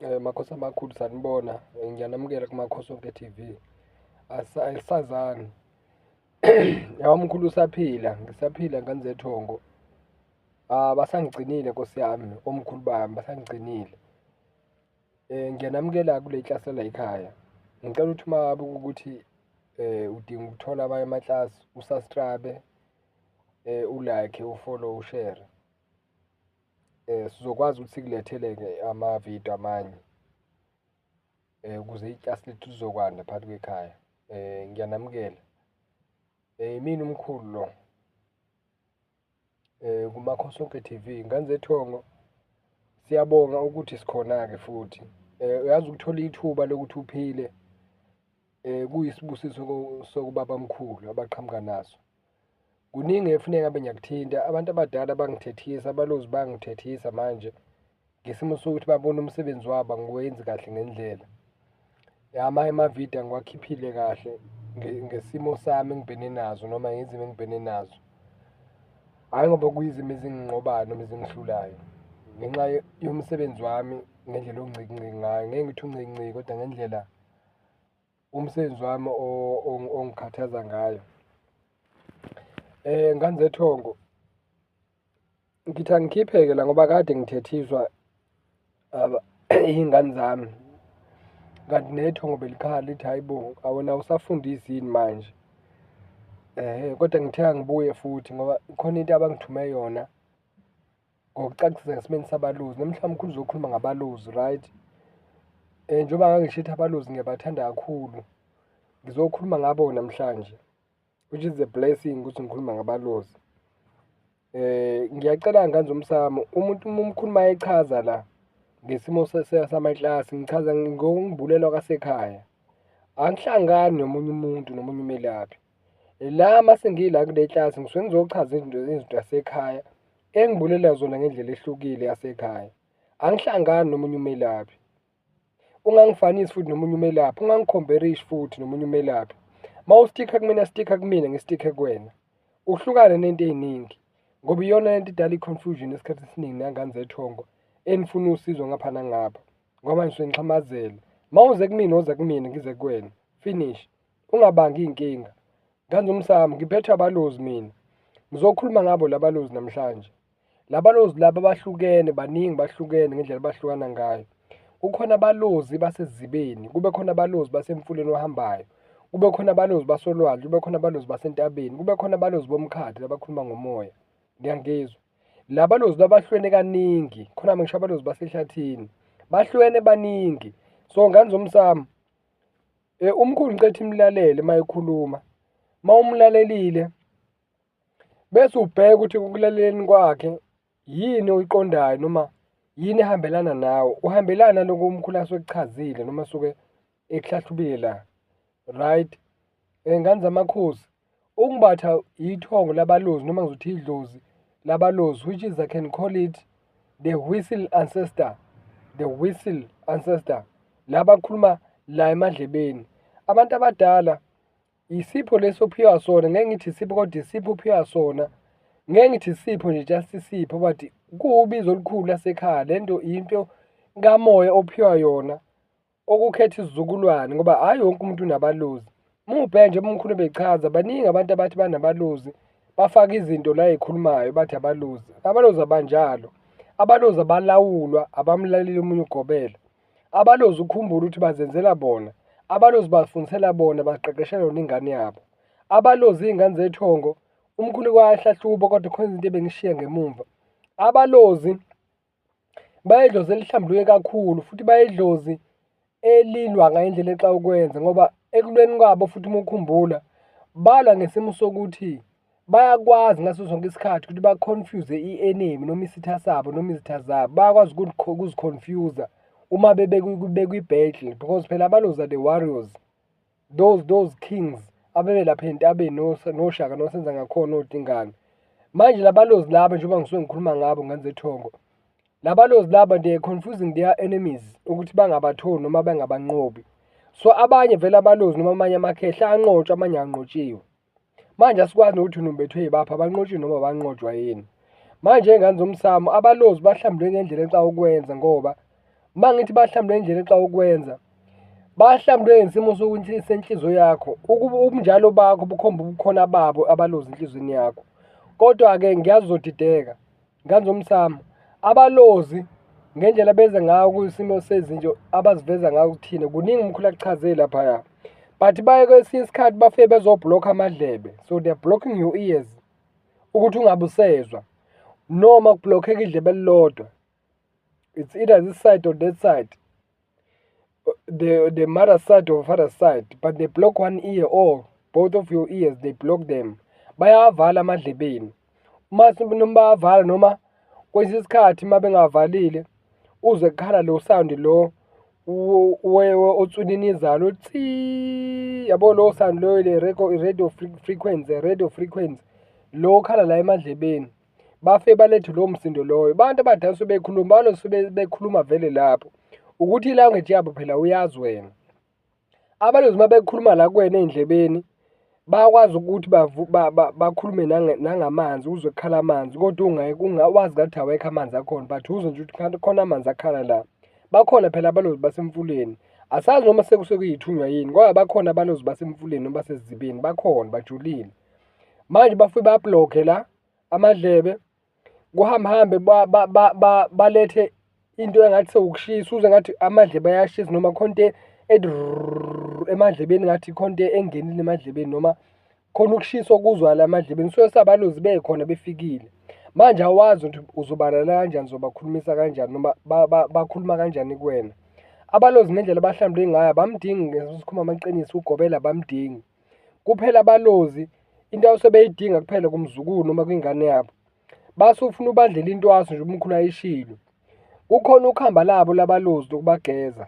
Makhosi amakhulu sanibona, ngiyanamukela kuMakhosi Onke TV. Asisazani. Yabo mkhulu usaphila, ngisaphila ngane zethongo. Basangigcinile Nkosi yami, omkhulu bami basangigcinile. Ngiyanamukela kule klasi layikhaya. Ngicela ukuthi uma ngabe kuwukuthi udinga ukuthola amanye amaklasi, u-subscribe-e, u-like, u-follow, ushere. Sizokwazi ukuthi sikulethele-ke amavidiyo amanye ukuze iklasi lethu lizokwanda phakathi kwekhaya. Ngiyanamukela. Imina umkhulu lo kuMakhosi Onke TV. Ngane zethongo, siyabonga ukuthi sikhona-ke futhi. Uyazi ukuthola ithuba lokuthi uphile kuyisibusiso sokubabamkhulu abaqhamuka naso. Kuningi efuneka ngabe ngiyakuthinta, abantu abadala bangithethisa, abalozi bayangithethisa manje ngesimo sokuthi babone umsebenzi wabo angiwenzi kahle ngendlela. Amanye amavidiyo angiwakhiphile kahle ngesimo sami engibhekene nazo noma ngezimo engibhekene nazo. Hhayi ngoba kuyizimo ezinginqobayo noma ezingihlulayo, ngenxa yomsebenzi wami ngendlela oncike ngayo, ngeke ngithi uncike kodwa ngendlela umsebenzi wami ongikhathaza ngayo. Ngane zethongo, ngithi angikhiphe-ke la ngoba kade ngithethiswa iy'ngane zami, kanti nethongo belikhala lithi hhayi bo, awena awusafundisi yini manje? Ehhe, kodwa ngithe angibuye futhi ngoba khona into abangithume yona ngokucacisa ngesimeni sabalozi. Namhla mkhulu uzokhuluma ngabalozi, right? Njengoba ngangisho ukuthi abalozi ngiyabathanda kakhulu, ngizokhuluma ngabo namhlanje, which is a blessing ukuthi ngikhuluma ngabalozi. Ngiyacela ngane zomsamo, umuntu uma umkhulu uma echaza la ngesimo samaklasi, ngichaza ngokungibulelwa kwasekhaya. Angihlangani nomunye umuntu nomunye umelaphi. La mase ngila kule klasi ngisuke ngizochaza izinto yasekhaya engibulela zona ngendlela ehlukile yasekhaya. Angihlangani nomunye umelaphi. Ungangifanisi futhi nomunye umelaphi, ungangi-compare-ishi futhi nomunye umelaphi. Uma ustikha kumina, stikha kumina, ngistikhe kuwena. Uhlukane nento ey'ningi ngoba iyona lento idala i-confusion esikhathi esiningi nangane zethongo enifuna usizo ngapha nangapha ngoba nisuke nixhamazela. Uma uze kumina, woza kumina ngize kuwena, finish. Ungabangi iy'nkinga. Ngane zomsamo, ngiphethwe abalozi mina. Ngizokhuluma ngabo labalozi namhlanje. Labalozi laba bahlukene, baningi bahlukene ngendlela abahlukana ngayo. Kukhona abalozi basezibeni, kube khona abalozi basemfuleni ohambayo, kube khona abalozi basolwandle, kube khona abalozi basentabeni, kube khona abalozi bomkhathi abakhuluma ngomoya. Ngiyangizwa. Labalozi labahlukene kaningi, khona ngisho abalozi basehlathini. Bahlukene baningi. So ngane zomsamo, umkhulu ngicela ukuthi nimlalele uma ekhuluma. Uma umlalelile bese ubheka ukuthi ekulaleleni kwakhe yini oyiqondayo noma yini ehambelana nawe. Uhambelana naloko umkhulu asuke ekuchazile noma asuke ekuhlahlubile la, right? Ngane zamakhosi, ukungibatha ithongo labalozi noma ngizothi idlozi labalozi, which is I can call it the whistle ancestor, the whistle ancestor. La bakhuluma la emadlebeni. Abantu abadala isipho lesi ophiwa sona, ngeke ngithi isipho kodwa isipho ophiwa sona. Ngeke ngithi isipho nje just isipho but kuwubizo olukhulu lasekhaya. Le nto into kamoya ophiwa yona okukhetha isizukulwane ngoba hhayi wonke umuntu unabalozi. Uma ubheka nje umkhulu ebechaza, baningi abantu abathi banabalozi, bafake izinto la ey'khulumayo bathi abalozi. Abalozi abanjalo. Abalozi abalawulwa, abamlaleli omunye ugobela. Abalozi ukhumbule ukuthi bazenzela bona. Abalozi bazifundisela bona, baziqeqeshela yona ingane yabo. Abalozi iy'ngane zethongo, umkhulu wayahlahluba kodwa khona izinto ebengishiya ngemumva. Abalozi bayidlozi elihlambuluke kakhulu futhi bayidlozi elilwa ngendlela exa ukwenza ngoba ekulweni kwabo futhi uma ukhumbula balwa ngesimo sokuthi bayakwazi ngaso sonke isikhathi ukuthi ba-confuse i-enemy noma isitha sabo noma izitha zabo. Bayakwazi ukuzi-confuse-a uma bekwi-battle because phela abalozi are the warriors, those kings abebelapha ey'ntabeni noShaka noSenzangakhona oDingane. Manje labalozi laba njengoba ngisuke ngikhuluma ngabo ngane zethongo, labalozi laba they are confusing their enemies ukuthi bangabatholi noma bangabanqobi. So abanye vele abalozi noma amanye amakhehla anqotshwa amanye anqotshiwe. Manje asikwazi nokuthi wena ubethwe yibaphi abanqotshiwe noma banqotshwa yini. Manje ey'ngane zomsamo abalozi bahlambuluke ngendlela exa ukwenza ngoba Uma ngithi bahlambulule ngendlela exa ukwenza, bahlambulule ngesimo senhliziyo yakho, ukuba ubunjalo bakho bukhomba ubukhona babo abalozi enhliziyweni yakho. Kodwa-ke ngiyazi uzodideka, ngane zomsamo, abalozi ngendlela abeza ngayo kwisimo sezinto abaziveza ngayo kuthina, kuningi umkhulu akuchaze laphaya. But baye kwesinye isikhathi bafike bezo-block-a amadlebe, so they are blocking your ears ukuthi ungabe usezwa noma ku-block-eke idlebe elilodwa. It's either this side or that side. The mother side or father side, but they block one ear or both of your ears, they block them. Bayawavala amadlebeni. Uma noma bayavala noma kwesinye isikhathi uma bengavalile uzwe kukhala lo sound lo otswininizayo lo tsi, yabo lowo sound loyo le radio frequency, radio frequency, lo okhala la emadlebeni. Bafike balethe lowo msindo loyo. Abantu abadala suke bekhuluma, balosuke bekhuluma vele lapho. Ukuthi i-language yabo phela uyazi wena. Abalozi uma bekhuluma la kuwena ey'ndlebeni, bayakwazi ukuthi bakhulume nangamanzi, uzwe kukhala amanzi kodwa wazi ngathi awekho amanzi akhona but uzwe nje ukuthi khona amanzi akhala la. Bakhona phela abalozi basemfuleni. Asazi noma sekuyithunywa yini, kodwa bakhona abalozi basemfuleni noma basezizibeni, bakhona bajulile. Manje bafike ba-block-e la amadlebe, kuhambe hambe balethe into engathi sewukushisa, uzwe ngathi amadlebe ayashisa noma khona into ethi rrrr emadlebeni ngathi khona into engenile emadlebeni noma khona ukushisa okuzwa la emadlebeni. Kusuke sabalozi bekhona befikile. Manje awazi ukuthi uzobalalela kanjani, uzobakhulumisa kanjani noma bakhuluma kanjani kuwena. Abalozi ngendlela abahlambuluke ngayo abamdingi sikhuluma amaqiniso ugobela abamdingi. Kuphela abalozi into abasebeyidinga kuphela kumzukulu noma kwingane yabo. Base ufuna ubadlela intwaso nje umkhulu ayishilo. Kukhona ukhamba labo labalozi lokubageza,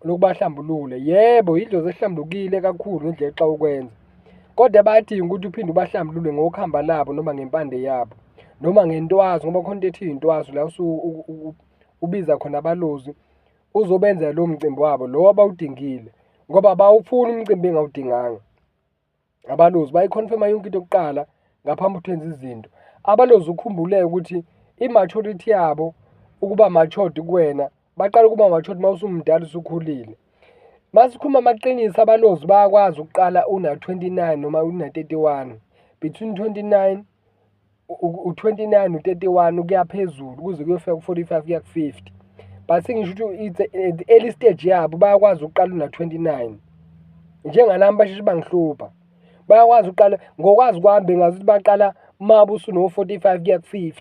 lokubahlambulula. Yebo, idlozi elihlambulukile kakhulu ngendlela exa ukwenza. Kodwa bayadinga ukuthi uphinde ubahlambulule ngokhamba labo noma ngempande yabo, noma ngentwaso ngoba khona into ethi intwaso la ubiza khona abalozi uzobenzela lowo mcimbi wabo lo abawudingile ngoba abawufuni umcimbi bengawudinganga. Abalozi bayi-confirm-a yonke into kuqala ngaphambi kokuthi wenze izinto. Abalozi ukhumbule ukuthi i-maturity yabo ukuba matured kuwena, baqala ukuba matured uma usumdala usukhulile. Uma sikhuluma amaqiniso abalozi bayakwazi ukuqala una-29 noma una-31, between 29 u-29 u-31 ukuya phezulu kuze kuyofika ku-45 kuya ku-50. But sengisho ukuthi it's the early stage yabo bayakwazi ukuqala una-29. Njengalami basheshe bangihlupha. Bayakwazi ukuqala, ngokwazi kwami bengazi ukuthi baqala uma usuno-45 kuya ku-50.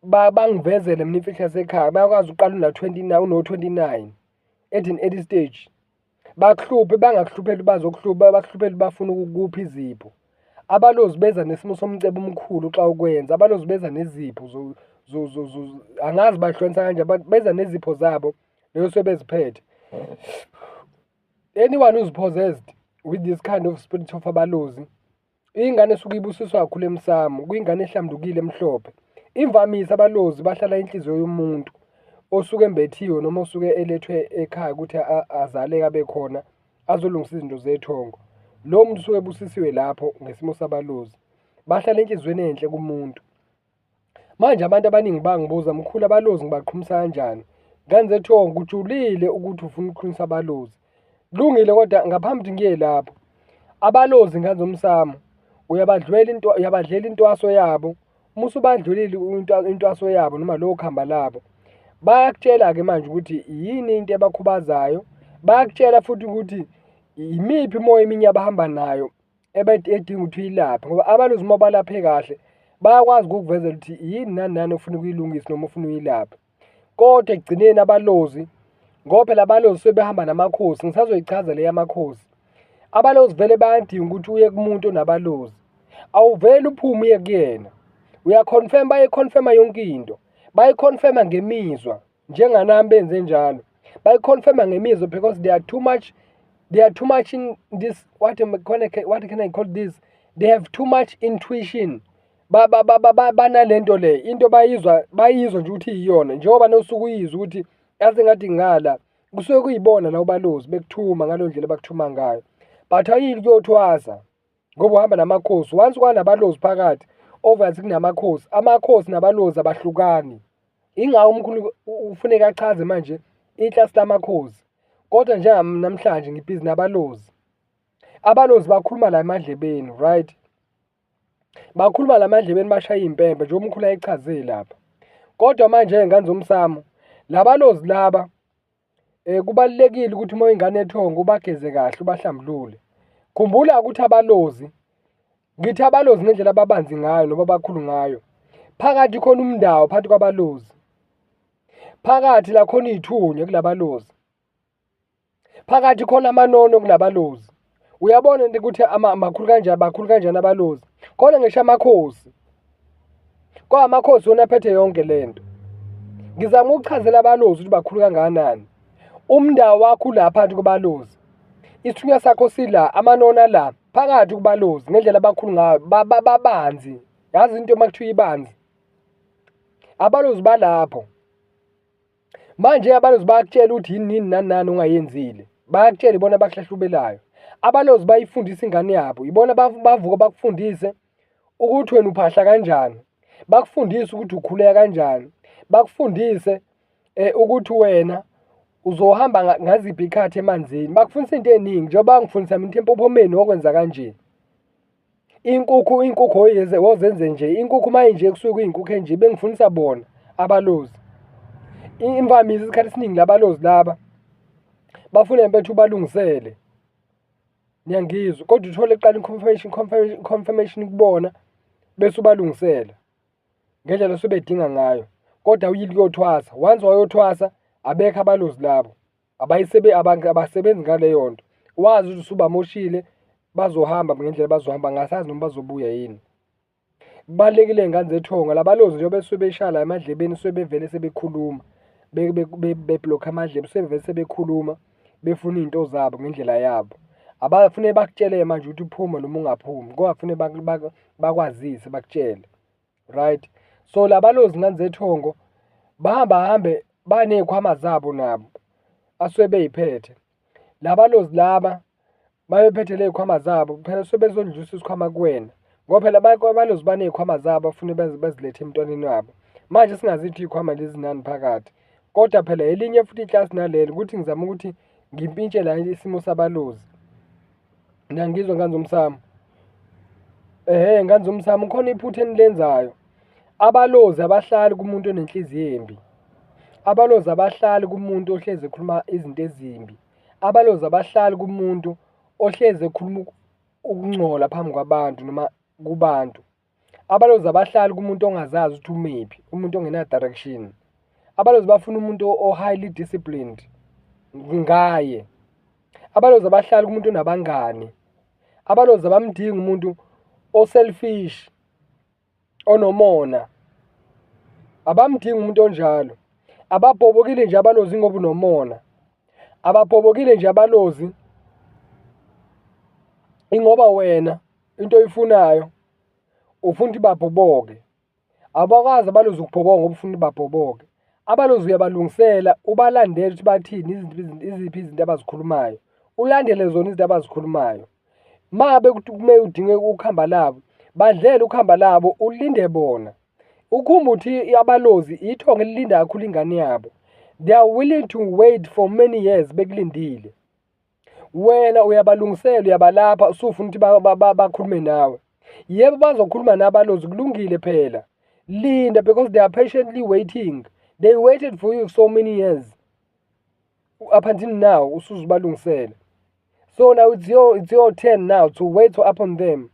Bangivezele mina imfihlo yasekhaya, bayakwazi ukuqala una-29, uno-29 at an early stage. Bakuhluphe bangakuhlupheli bazokuhlupha, bakuhluphele bafuna ukukupha izipho. Abalozi beza nesimo somcebo omkhulu xa ukwenza, abalozi beza nezipho angazi bahlukanisa kanjani but beza nezipho zabo leyo suke beziphethe. Anyone who's possessed with this kind of spirit of abalozi, ingane esuke ibusiswa kakhulu emsamo, kuyingane ehlambulukile emhlophe. Imvamisa abalozi bahlala inhliziyo yomuntu osuke embethiwe noma osuke elethwe ekhaya ukuthi azaleke abe khona azolungisa izinto zethongo. Lowo muntu usuke ebusisiwe lapho ngesimo sabalozi. Bahlala enhliziyweni enhle kumuntu. Manje abantu abaningi bangibuza, mkhulu abalozi ngibaqhumisa kanjani? Ngane zethongo kujulile ukuthi ufuna ukuqhumisa abalozi. Kulungile kodwa ngaphambi ukuthi ngiye lapho, abalozi ngane zomsamo uyabadlwela into, uyabadlela intwaso yabo. Uma usubadlulile intwaso yabo noma lowo khamba labo, bayakutshela-ke manje ukuthi yini into ebakhubazayo. Bayakutshela futhi ukuthi imiphi imoya eminye abahamba nayo edinga ukuthi uyilaphe ngoba abalozi uma ubalaphe kahle bayakwazi ukukuvezela ukuthi yini nani nani ofuna ukuyilungisa noma ofuna uyilaphe. Kodwa ekugcineni abalozi, ngoba phela abalozi sebehamba namakhosi, ngisazoyichaza le yamakhosi. Abalozi vele bayadinga ukuthi uye kumuntu onabalozi. Awuveli uphume uye kuyena. Uya-confirm, bayi-confirm-a yonke into. Bayi-confirm-a ngemizwa, njenganami benze njalo. Bayi-confirm-a ngemizwa because they are too much, they are too much in this, what am, what can I call this? They have too much intuition. Banalento le, into bayizwa, bayizwa nje ukuthi iyona. Njengoba nosuke uyizwa ukuthi yazi ngathi ngala, kusuke kuyibona labo balozi bekuthuma ngaleyo ndlela abakuthuma ngayo. But ayile ukuyothwasa ngoba uhamba namakhosi. Once kwanabalozi phakathi, obviously kunamakhosi. Amakhosi nabalozi abahlukani. Ingakho umkhulu ufuneka achaze manje iklasi lamakhosi. Kodwa njenganamhlanje ngibhizi nabalozi. Abalozi bakhuluma la emadlebeni, right? Bakhuluma la emadlebeni bashaye iy'mpempe njengoba umkhulu ayechaze lapha. Kodwa manje ngane zomsamo, labalozi laba kubalulekile ukuthi uma uyingane yethongo ubageze kahle ubahlambulule. Khumbula ukuthi abalozi, ngithi abalozi ngendlela ababanzi ngayo noma abakhulu ngayo, phakathi khona umndawo phakathi kwabalozi. Phakathi la khona iy'thunywa kulabalozi. Phakathi khona amanono kulabalozi. Uyabona nje ukuthi makhulu kanjani, bakhulu kanjani abalozi. Khona ngisho amakhosi. Kwa amakhosi wona aphethe yonke lento. Ngizama ukuchazela abalozi ukuthi bakhulu kangakanani. Umndawo wakho ula phakathi kubalozi. Isithunywa sakho sila, amanona la phakathi kubalozi ngendlela abakhulu ngayo, babanzi. Yazi into uma kuthiwa ibanzi. Abalozi balapho. Manje abalozi bayakutshela ukuthi yini nini nani nani ongayenzile. Bayakutshela ibona abakuhlahlubelayo. Abalozi bayifundisa ingane yabo, ibona bavuka bakufundise ukuthi wena uphahla kanjani. Bakufundise ukuthi ukhuleka kanjani. Bakufundise ukuthi wena uzohamba ngaziphi ikhathi emanzini. Bakufundisa into ey'ningi njengoba bangifundisa mina ukuthi empophomeni wokwenza kanje. Inkukhu, inkukhu oyenze wozenze nje, inkukhu uma inje kusuke kuyinkukhu enje, bengifundisa bona abalozi. Imvamisa isikhathi esiningi labalozi laba bafuna impethu ubalungisele. Niyangizwa, kodwa uthole kuqala i-confirmation, confirmation kubona bese ubalungisela ngendlela osuke bedinga ngayo. Kodwa awuyile ukuyothwasa, once wayothwasa abekho abalozi labo. Abasebenzi ngaleyo nto. Wazi ukuthi usubamoshile bazohamba ngendlela bazohamba ngasazi noma bazobuya yini. Kubalulekile iy'ngane zethonga la balozi njengoba besuke beshaya la emadlebeni suke bevele sebekhuluma beblokhe amadlebe sebevele sebekhuluma befuna iy'nto zabo ngendlela yabo. Abafune bakutshele manje ukuthi uphume noma ungaphumi kodwa fune bakwazise bakutshele. Right, so labalozi ngane zethongo bahamba hambe baney'khwama zabo nabo asuke bey'phethe. Labalozi laba babephethe ley'khwama zabo phela suke bezodlulisa isikhwama kuwena ngoba phela abalozi baney'khwama zabo bafune bazilethe emntwaneni wabo. Manje singazithi iy'khwama lezi nani phakathi kodwa phela elinye futhi iklasi nalelo ukuthi ngizama ukuthi ngimpintshe la isimo sabalozi. Niyangizwa ngane zomsamo? Ehhe ngane zomsamo khona iphutha enilenzayo. Abalozi abahlali kumuntu onenhliziyo embi. Abalozi abahlali kumuntu ohlezi ekhuluma izinto ezimbi. Abalozi abahlali kumuntu ohlezi ekhuluma ukungcola phambi kwabantu noma kubantu. Abalozi abahlali kumuntu ongazazi ukuthi umephi, umuntu ongena-direction. Abalozi bafuna umuntu o-highly disciplined ngaye. Abalozi abahlali kumuntu onabangani. Abalozi abamdingi umuntu o-selfish, onomona. Abamdingi umuntu onjalo. Ababhobokile nje abalozi ngoba unomona. Ababhobokile nje abalozi ingoba wena into oyifunayo ufuna ukuthi babhoboke. Abakwazi abalozi ukubhoboka ngoba ufuna ukuthi babhoboke. Abalozi uyabalungisela ubalandele ukuthi bathini, izinto iziphi izinto abazikhulumayo, ulandele zona izinto abazikhulumayo. Uma ngabe kumele udinge ukhamba labo, badlele ukhamba labo ulinde bona. Ukhumbule ukuthi abalozi ithongo elilinda kakhulu ingane yabo. They are willing to wait for many years bekulindile. Wena uyabalungisela uyabalapha usufuna ukuthi bakhulume nawe. Yebo bazokhuluma nabalozi kulungile phela. Linda because they are patiently waiting. They waited for you so many years. Up until now usuzubalungisela. So now it's your turn now to wait upon them.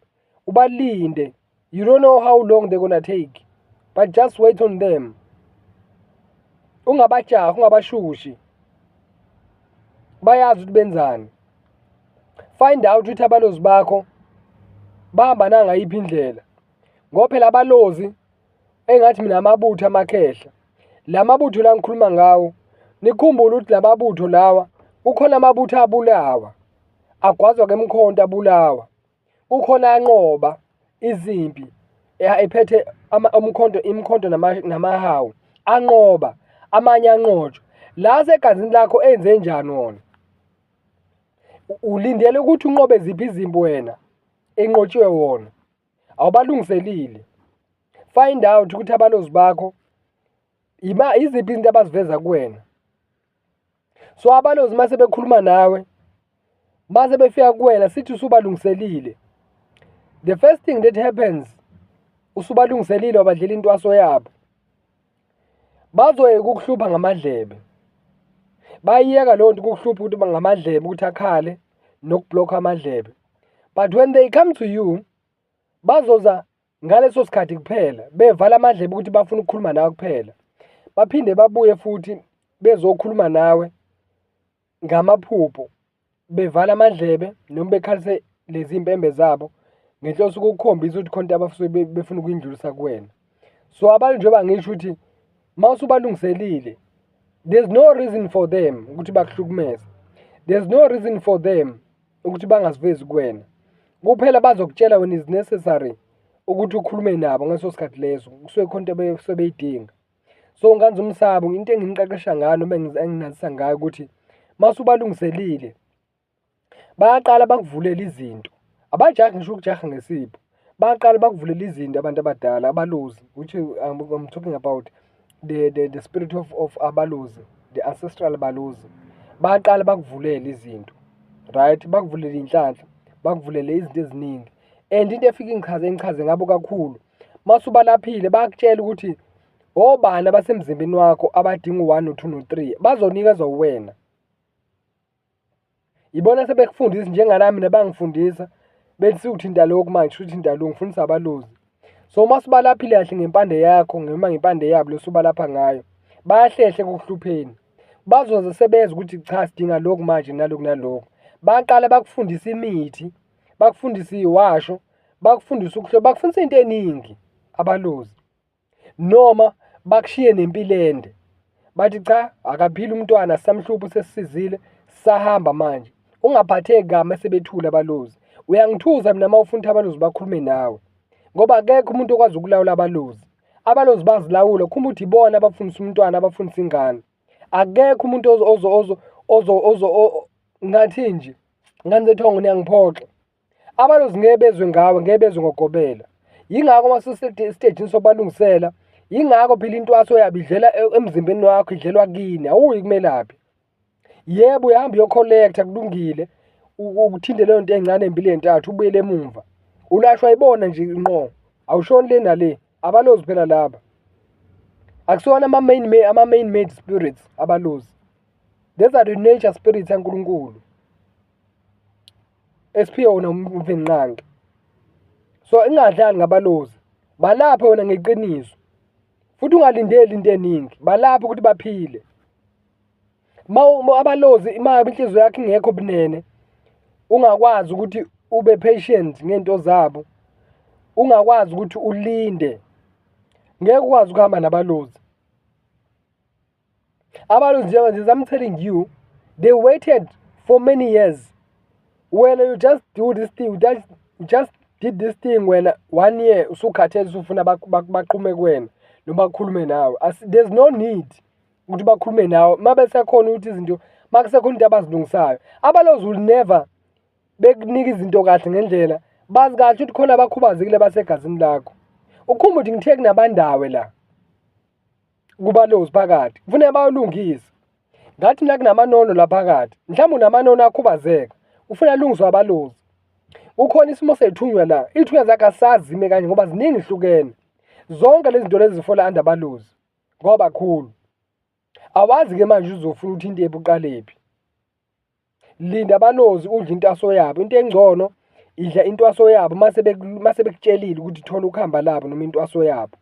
Ubalinde. You don't know how long they're gonna take. But just wait on them. Ungabajahi, ungabashushi. Bayazi ukuthi benzani. Find out ukuthi abalozi bakho bahamba nangayiphi indlela. Ngoba phela abalozi engathi mina amabutho amakhehla. La mabutho la ngikhuluma ngawo, nikhumbule ukuthi la mabutho lawa kukhona amabutho abulawa. Agwazwa ngemkhonto abulawa. Kukhona anqoba izimpi ephethe umkhonto, imikhonto namahawu, anqoba, amanye anqotshwa. La asegazini lakho enze njani wona? Ulindele ukuthi unqobe ziphi izimpi wena enqotshiwe wona? Awubalungiselile. Find out ukuthi abalozi bakho Iba iziphi izinto abaziveza kuwena? So abalozi uma sebekhuluma nawe, mase befika kuwena, sithi usubalungiselile, the first thing that happens, usubalungiselile, wabadlela intwaso yabo, bazoyeka ukuhlupha ngamadlebe. Bayiyeka leyo nto ukukuhlupha ukuthi ngamadlebe, ukuthi akhale nokublokha amadlebe. But when they come to you, bazoza ngaleso sikhathi kuphela bevala amadlebe ukuthi bafuna ukukhuluma nawe kuphela. Baphinde babuye futhi bezokhuluma nawe ngamaphupho, bevala amadlebe noma bekhalise lezi mpembe zabo ngenhloso ukukukhombisa ukuthi khona into abasuke befuna ukuyindlulisa kuwena. So abantu, njengoba ngisho ukuthi uma usubalungiselile, there's no reason for them ukuthi bakuhlukumeze, there's no reason for them ukuthi bangazivezi kuwena. Kuphela bazokutshela when is necessary ukuthi ukhulume nabo. Ngaleso sikhathi leso kusuke khona into abasuke beyidinga. So nganze umsabo, into enginiqeqesha ngayo noma enginazisa ngayo ukuthi uma usubalungiselile, bayaqala bakuvulele izinto. Abajahi ngisho ukujaha ngesipho, bayaqala bakuvulele izinto abantu abadala, abalozi, which I'm talking about the spirit of abalozi, the ancestral balozi. Bayaqala bakuvulele izinto, right? Bakuvulele iy'nhlanhla, bakuvulele izinto eziningi. And into efike ingichaze, engichaze ngabo kakhulu, mase ubalaphile, bayakutshela ukuthi obani abasemzimbeni wakho abadinga u-one, no-two, no-three, bazonikezwa uwena. Ibona sebekufundisa njengalami nabangifundisa, bethi siwuthinta lokhu manje, suthinta lokhu, ngifundisa abalozi. So uma usubalaphile kahle ngempande yakho noma ngempande yabo le osubalapha ngayo, bayahlehle ekukuhlupheni. Bazoze sebezwa ukuthi cha, sidinga lokhu manje, naloku naloku. Baqala bakufundise imithi, bakufundise iy'washo, bakufundise ukuhlola, bakufundisa iy'nto ey'ningi abalozi. Noma bakushiye nempilo ende, bathi cha, akaphile umntwana, asisamhluphi, sesisizile, sisahamba manje. Ungaphatheki kabi uma sebethule abalozi. Uyangithusa mina uma ufuna ukuthi abalozi bakhulume nawe, ngoba akekho umuntu okwazi ukulawula abalozi. Abalozi bazilawula. Khumbula ukuthi ibona abafundisa umntwana, abafundisa ingane. Akekho umuntu ozo ozo ozo ngathi nje, ngane zethongo, niyangiphoxa. Abalozi ngeke bezwe ngawe, ngeke bezwe ngogobela. Yingakho uma usesitejini sokubalungisela, yingakho phela intwaso yabo idlela emzimbeni wakho, idlelwa kini, awuyi kumelaphi. Yebo, uyahamba uyo-collect-a, kulungile, uthinte leyo nto encane ey'mbili ey'ntathu, ubuyele emumva. Ulashwa yibona nje ngqo, awushoni le nale, abalozi phela laba. Akusiwona ama-man made spirits abalozi. These are the nature spirits yaNkulunkulu esiphiwe wona uMvelinqangi. So ingadlali ngabalozi, balaphe wena ngeqiniso futhi ungalindeli into eningi, balaphe ukuthi baphile. Ma abalozi, uma inhliziyo yakho ingekho bunene, ungakwazi ukuthi ube patient ngey'nto zabo, ungakwazi ukuthi ulinde, ngeke ukwazi ukuhamba nabalozi. Abalozi njengamanje, I'm telling you, they waited for many years. Wena you just do this thing, you just did this thing wena one year, usukhathele, usufuna baqhume kuwena noma bakhulume nawe. There's no need ukuthi bakhulume nawe uma besekhona ukuthi izinto, uma kusekhona into abazilungisayo. Abalozi will never bekunika izinto kahle ngendlela bazi kahle ukuthi khona abakhubazekile basegazini lakho. Ukhumbule ukuthi ngithe kunabandawe la kubalozi phakathi, kufuneka bayolungisa. Ngathi mina kunamanono la phakathi, mhlawumbe unamanono akhubazeka, ufuna alungiswe abalozi. Kukhona isimo sey'thunywa la, iy'thunywa zakhe asazi zime kanje ngoba ziningi, hlukene. Zonke lezi zinto lezi zifola under abalozi ngoba bakhulu. Awazi-ke manje uzofuna ukuthi into uqalephi. Linda abalozi, udle intwaso yabo. Into engcono, idla intwaso yabo mase bekutshelile ukuthi thola ukuhamba labo noma intwaso yabo,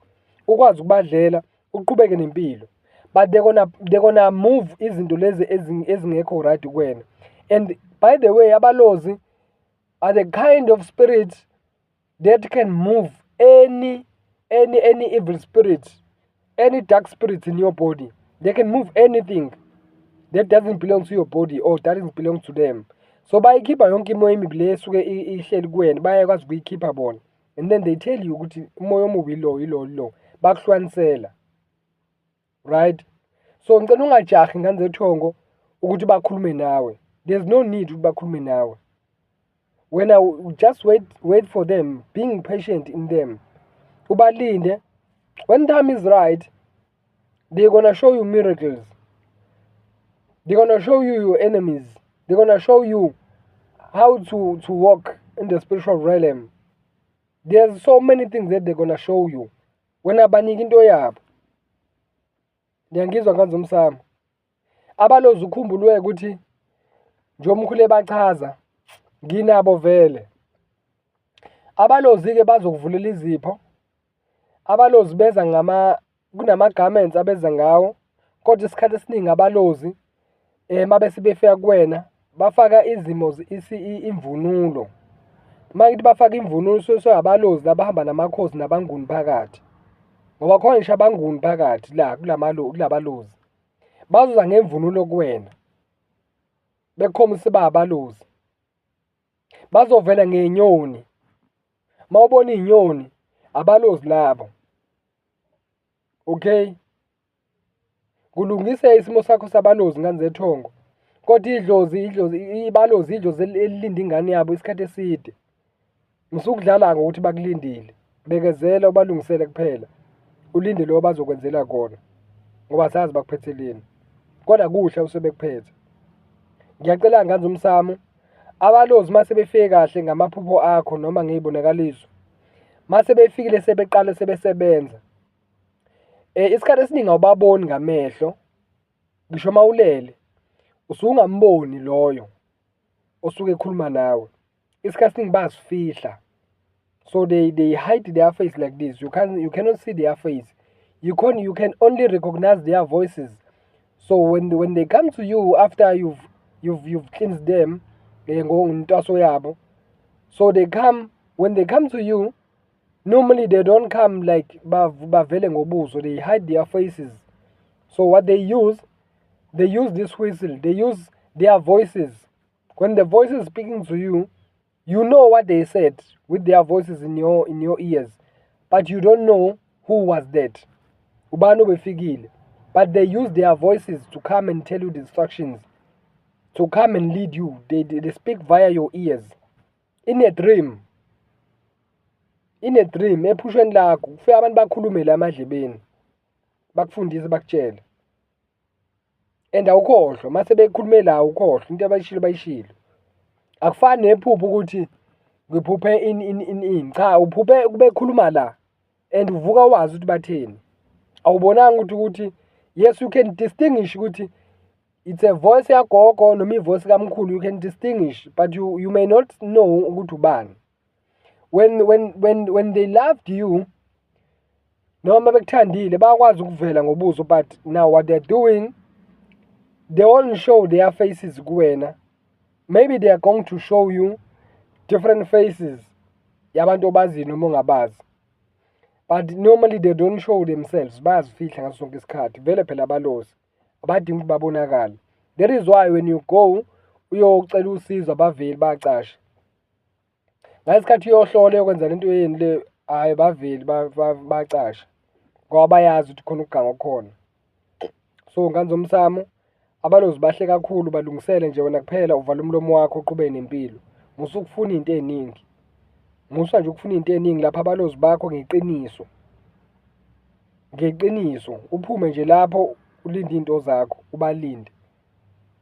ukwazi ukubadlela, uqhubeke nempilo. But they gonna move izinto lezi ezingekho right kuwena. And by the way, abalozi are the kind of spirits that can move any evil spirit, any dark spirits in your body. They can move anything that doesn't belong to your body or doesn't belong to them. So bayikhipha yonke imoya emibi le esuke ihleli kuwena, bayakwazi ukuyikhipha bona. And then they tell you ukuthi umoya omubi ilo, ilo, ilo, bakuhlukanisela, right? So ngicela ungajahi, ngane zethongo, ukuthi bakhulume nawe. There's no need ukuthi bakhulume nawe. Wena just wait, wait for them, being patient in them, ubalinde. When time is right, They're gonna show you miracles. They're gonna show you your enemies. They're gonna show you how to walk in the spiritual realm. There's so many things that they're gonna show you. Wena banika into yabo. Niyangizwa ngane zomsamo? Abalozi ukhumbulwe ukuthi njengoba umkhulu ebachaza, nginabo vele. Abalozi-ke bazokuvulela izipho. Abalozi beza ngama kunama-garments abeza ngawo, kodwa isikhathi esiningi abalozi uma bese befika kuwena bafaka izimo imvunulo. Uma ngithi bafaka imvunulo, suke abalozi abahamba namakhosi nabaNguni phakathi. Ngoba khona ngisho abaNguni phakathi la kulabalozi. Bazoza ngemvunulo kuwena, bekukhombise ba abalozi. Bazovela ngey'nyoni. Uma ubona iy'nyoni, abalozi labo. Okay? Kulungise isimo sakho sabalozi ngane zethongo. Kodwa idlozi, idlozi, ibalozi idlozi elilinda ingane yabo isikhathi eside. Musukudlala ngokuthi bakulindile. Bekezela ubalungisele kuphela. Ulinde lo abazokwenzela kona. Ngoba asazi bakuphetheleni. Kodwa kuhle usebekuphethe. Ngiyacela ngane zomsamo, abalozi uma sebefike kahle ngamaphupho akho noma ngey'bonakaliso, uma sebefikile sebeqale sebesebenza, isikhathi esiningi awubaboni ngamehlo, ngisho uma ulele, usuke ungamboni loyo osuke ekhuluma nawe. Isikhathi esiningi bayazifihla. So they hide their face like this. You cannot see their face. You can only recognize their voices. So when they come to you after you've cleansed them ngentwaso yabo, so they come when they come to you, normally they don't come like bavele ngobuso. They hide their faces. So what they use this whistle. They use their voices. When the voice is speaking to you, you know what they said with their voices in your ears, but you don't know who was that. Ubani obefikile. But they use their voices to come and tell you the instructions, to come and lead you. They speak via your ears. In a dream. In a dream, ephushweni lakho, kufika abantu bakhulume la emadlebeni. Bakufundise, bakutshele. And awukhohlwa, mase bekhulume la awukhohlwa, into abayishilo bayishilo. Akufani nephupho ukuthi ngiphuphe ini ini ini ini. Cha, uphuphe bekhuluma la and uvuka wazi ukuthi batheni. Awubonanga ukuthi yes, you can distinguish ukuthi it's a voice yagogo noma i-voice kamkhulu, you can distinguish, but you may not know ukuthi ubani. When they loved you noma bekuthandile, bayakwazi ukuvela ngobuso, but now what they're doing, they won't show their faces kuwena. Maybe they are going to show you different faces yabantu obaziyo noma ongabazi. But normally they don't show themselves, bayazifihla ngaso sonke isikhathi. Vele phela abalozi abadingi ukuthi babonakale. That is why when you go uyocela usizo abaveli, bayacasha. Ngalesi uyohlola, uyokwenza lento yenu le, hhayi, abaveli, bayacasha. Ngoba bayazi ukuthi khona ukuganga okukhona. So ngane zomsamo, abalozi bahle kakhulu, balungisele nje wena kuphela uvale umlomo wakho uqhubeke nempilo. Musa ukufuna iy'nto ey'ningi. Musa nje ukufuna iy'nto ey'ningi lapha abalozi bakho ngeqiniso. Ngeqiniso, uphume nje lapho ulinde iy'nto zakho, ubalinde.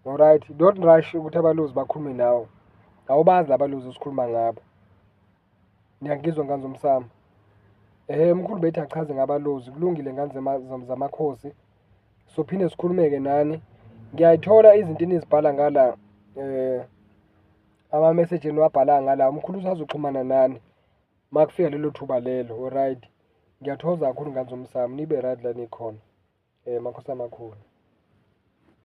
Alright, don't rush ukuthi abalozi bakhulume nawe. Awubazi labalozi esikhuluma ngabo. Niyangizwa ngane zomsamo? Ehhe, umkhulu bethi achaze ngabalozi, kulungile ngane zamakhosi. Sophinde sikhulume-ke nani. Ngiyayithola izinto enizibhala ngala, ama-message eniwabhala ngala. Umkhulu usazoxhumana nani uma kufika lelo thuba lelo, alright. Ngiyathokoza kakhulu ngane zomsamo, nibe right la nikhona. Makhosi amakhulu.